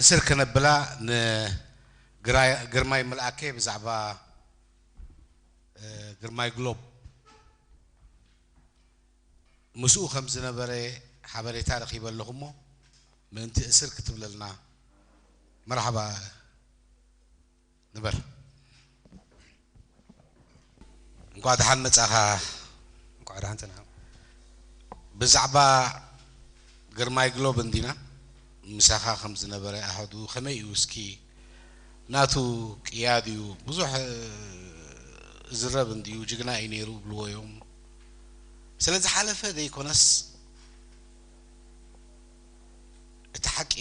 እስር ከነብላ ንግርማይ ምልኣከ ብዛዕባ ግርማይ ግሎብ ምስኡ ከም ዝነበረ ሓበሬታ ረኺበ ኣለኹ እሞ ምእንቲ እስር ክትብለልና። መርሓባ ንበል። እንኳዕ ደሓን መጻኻ። እንኳዕ ደሓን ጸናሕኩም። ብዛዕባ ግርማይ ግሎብ እንዲና ምሳኻ ከም ዝነበረ ኣሃዱ ከመይ እዩ እስኪ ናቱ ቅያ ድዩ ብዙሕ ዝረብ እንድዩ ጅግና እዩ ነይሩ ብልዎ እዮም። ስለ ዝሓለፈ ዘይኮነስ እቲ ሓቂ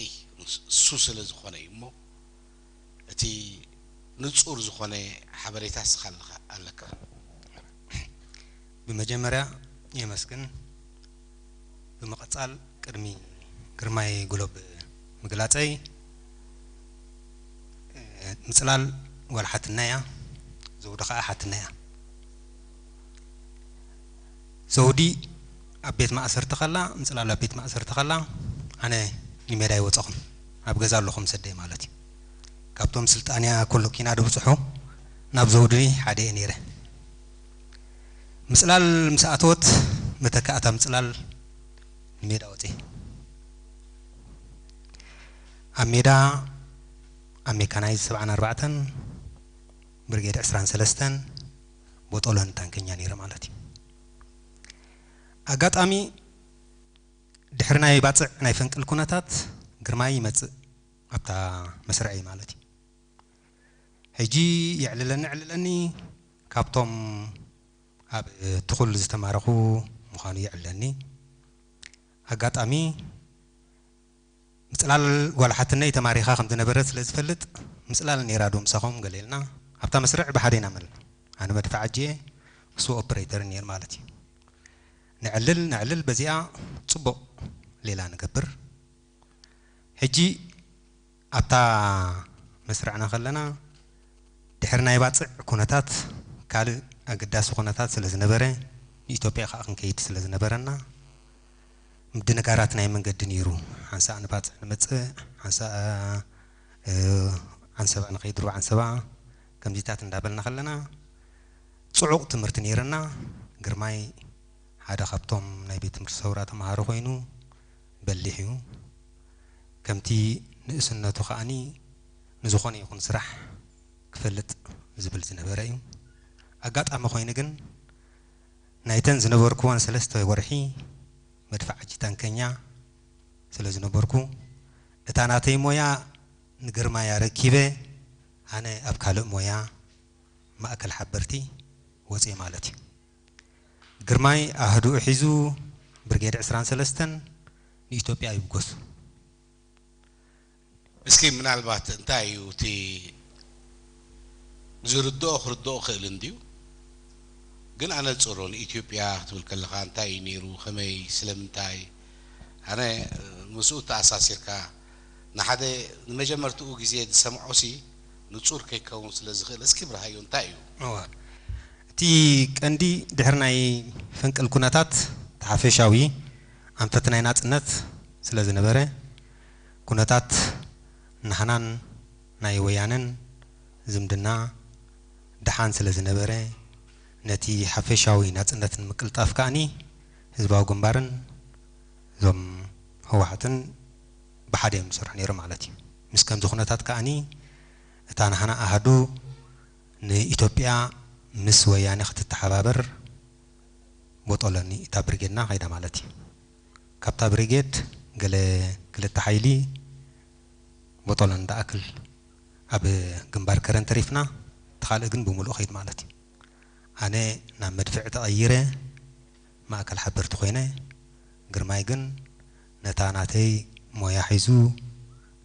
እሱ ስለ ዝኾነ እዩ እሞ እቲ ንጹር ዝኾነ ሓበሬታ እስኻ ኣለካ ኣለካ። ብመጀመርያ የመስግን። ብምቕጻል ቅድሚ ግርማይ ግሎብ ምግላጸይ ምጽላል ጓል ሓትና እያ፣ ዘውዲ ኸዓ ሓትና እያ። ዘውዲ ኣብ ቤት ማእሰርቲ ኸላ፣ ምጽላል ኣብ ቤት ማእሰርቲ ኸላ ኣነ ንሜዳ ይወጸኹም ኣብ ገዛ ኣለኹም ሰደይ ማለት እዩ። ካብቶም ስልጣንያ ኮሎኪና ድብጽሑ ናብ ዘውዲ ሓደ እየ ነይረ። ምጽላል ምስ ኣተወት መተካእታ ምጽላል ንሜዳ ወጺ። ኣብ ሜዳ ኣብ ሜካናይዝ ሰብዓን ኣርባዕተን ብርጌድ ዕስራን ሰለስተን ቦጦሎን ታንከኛ ነይረ ማለት እዩ። ኣጋጣሚ ድሕሪ ናይ ባጽዕ ናይ ፈንቅል ኩነታት ግርማይ ይመጽእ ኣብታ መስርዐይ ማለት እዩ። ሕጂ የዕልለኒ ዕልለኒ ካብቶም ኣብ ትኹል ዝተማረኹ ምዃኑ የዕልለኒ። ኣጋጣሚ ምጽላል ጓል ሓትነይ ተማሪኻ ከም ዝነበረት ስለ ዝፈልጥ ምጽላል ነይራ ዶ ምሳኹም ገለ ኢልና ኣብታ መስርዕ ብሓደ ኢና መልና። ኣነ መድፍዕ ኣጅየ እሱ ኦፕሬተር ነይር ማለት እዩ። ነዕልል ነዕልል በዚኣ ጽቡቕ ሌላ ንገብር። ሕጂ ኣብታ መስርዕና ከለና ድሕሪ ናይ ባጽዕ ኩነታት ካልእ ኣገዳሲ ኩነታት ስለ ዝነበረ ንኢትዮጵያ ከዓ ክንከይድ ስለ ዝነበረና ምድንጋራት ናይ መንገዲ ነይሩ። ሓንሳእ ንባጽዕ ንመጽእ፣ ሓንሳእ ዓንሰባ ንኸይድ ሩባ ዓንሰባ ከምዚታት እንዳበልና ከለና ጽዑቕ ትምህርቲ ነይርና። ግርማይ ሓደ ካብቶም ናይ ቤት ትምህርቲ ሰውራ ተምሃሮ ኮይኑ በሊሕ እዩ። ከምቲ ንእስነቱ ከዓኒ ንዝኾነ ይኹን ስራሕ ክፈልጥ ዝብል ዝነበረ እዩ። ኣጋጣሚ ኮይኑ ግን ናይተን ዝነበርኩወን ሰለስተ ወርሒ መድፍዓጂ ታንከኛ ስለ ዝነበርኩ እታ ናተይ ሞያ ንግርማይ ኣረኪበ ኣነ ኣብ ካልእ ሞያ ማእከል ሓበርቲ ወፅየ ማለት እዩ። ግርማይ ኣህድኡ ሒዙ ብርጌድ ዕስራን ሰለስተን ንኢትዮጵያ ይብገሱ። እስኪ ምናልባት እንታይ እዩ እቲ ዝርድኦ ክርድኦ ክእል እንድዩ ግን ኣነፅሮ ንኢትዮጵያ ክትብል ከለካ እንታይ እዩ ነይሩ ከመይ ስለምንታይ ኣነ ምስኡ ተኣሳሲርካ ንሓደ ንመጀመርትኡ ግዜ ዝሰምዖ ሲ ንፁር ከይከውን ስለ ዝኽእል እስኪ ብርሃዮ እንታይ እዩ? እዋ እቲ ቀንዲ ድሕሪ ናይ ፈንቅል ኩነታት ሓፈሻዊ ኣንፈት ናይ ናፅነት ስለ ዝነበረ ኩነታት ናህናን ናይ ወያነን ዝምድና ደሓን ስለ ዝነበረ ነቲ ሓፈሻዊ ናፅነት ንምቅልጣፍ ከኣኒ ህዝባዊ ግንባርን እዞም ህወሓትን ብሓደ እዮም ዝሰርሑ ነይሮም ማለት እዩ። ምስ ከምዚ ኩነታት ከኣኒ እታ ናህና ኣሃዱ ንኢትዮጵያ ምስ ወያነ ክትተሓባበር ቦጦሎኒ እታ ብርጌድና ከይዳ ማለት እዩ። ካብታ ብሪጌድ ገለ ክልተ ሓይሊ ቦጦሎኒ ዝኣክል ኣብ ግንባር ከረን ተሪፍና፣ እቲ ካልእ ግን ብምሉእ ከይድ ማለት እዩ። ኣነ ናብ መድፍዕ ተቐይረ ማእከል ሓበርቲ ኮይነ፣ ግርማይ ግን ነታ ናተይ ሞያ ሒዙ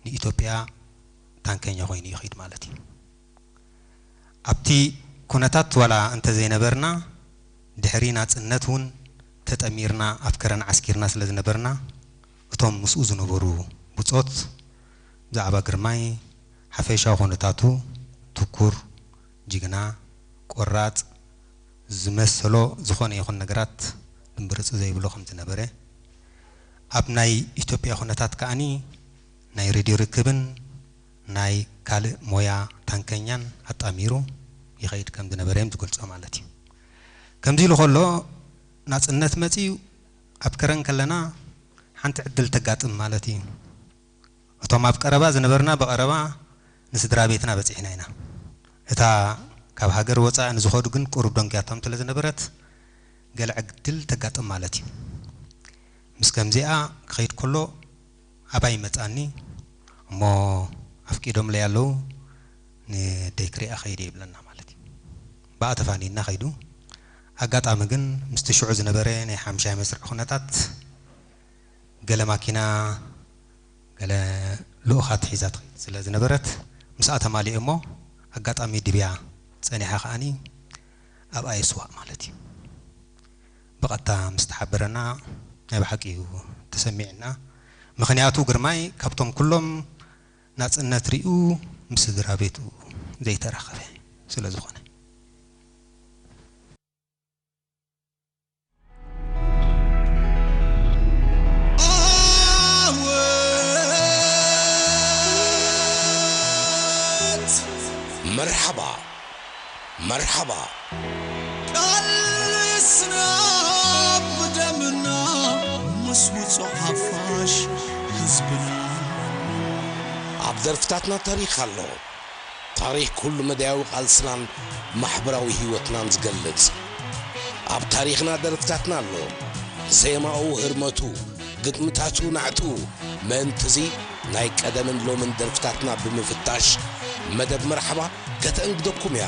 ንኢትዮጵያ ታንከኛ ኮይኑ ይኸይድ ማለት እዩ። ኣብቲ ኩነታት ዋላ እንተዘይነበርና ድሕሪ ናጽነት እውን ተጠሚርና ኣብ ከረን ዓስኪርና ስለ ዝነበርና እቶም ምስኡ ዝነበሩ ብጾት ብዛዕባ ግርማይ ሓፈሻዊ ኩነታቱ ትኩር፣ ጅግና፣ ቆራጽ ዝመሰሎ ዝኾነ ይኹን ነገራት ድምብርጽ ዘይብሎ ከም ዝነበረ ኣብ ናይ ኢትዮጵያ ኩነታት ከኣኒ ናይ ሬድዮ ርክብን ናይ ካልእ ሞያ ታንከኛን ኣጣሚሩ ይኸይድ ከም ዝነበረ እዮም ዝገልጾ ማለት እዩ። ከምዚ ኢሉ ከሎ ናጽነት መጺኡ ኣብ ከረን ከለና ሓንቲ ዕድል ተጋጥም ማለት እዩ። እቶም ኣብ ቀረባ ዝነበርና ብቐረባ ንስድራ ቤትና በጺሕና ኢና። እታ ካብ ሃገር ወጻኢ ንዝኸዱ ግን ቁሩብ ደንጉያቶም ስለ ዝነበረት ገለ ዕድል ተጋጥም ማለት እዩ። ምስ ከምዚኣ ክኸይድ ከሎ ኣባይ መጻኒ እሞ ኣፍቂዶምለይ ኣለዉ ንደይ ክሪኣ ከይደ ይብለና ማለት እዩ። ብኣ ተፋኒና ከይዱ። ኣጋጣሚ ግን ምስቲ ሽዑ ዝነበረ ናይ ሓምሻይ መስርዕ ኩነታት ገለ ማኪና ገለ ልኡኻት ሒዛ ትኸይድ ስለ ዝነበረት ምስኣ ተማሊኡ እሞ ኣጋጣሚ ድብያ ጸኒሓ ከኣኒ ኣብኣ ይስዋእ ማለት እዩ። ብቐጥታ ምስ ተሓበረና ናይ ብሓቂ እዩ ተሰሚዕና። ምኽንያቱ ግርማይ ካብቶም ኩሎም ናጽነት ሪኡ ምስ ስድራ ቤቱ ዘይተራኸበ ስለ ዝኾነ። መርሓባ መርሓባ ቃልስና ብደምና ምስ ውጹዕ ሓፋሽ ህዝብና ኣብ ደርፍታትና ታሪኽ ኣሎ። ታሪኽ ኩሉ መዳያዊ ቃልስናን ማሕበራዊ ህይወትናን ዝገልጽ ኣብ ታሪኽና ደርፍታትና ኣሎ። ዜማኡ ህርመቱ ግጥምታቱ ናዕትኡ። ምእንትዚ ናይ ቀደምን ሎምን ደርፍታትና ብምፍታሽ መደብ መርሓባ ከተእንግደኩም እያ።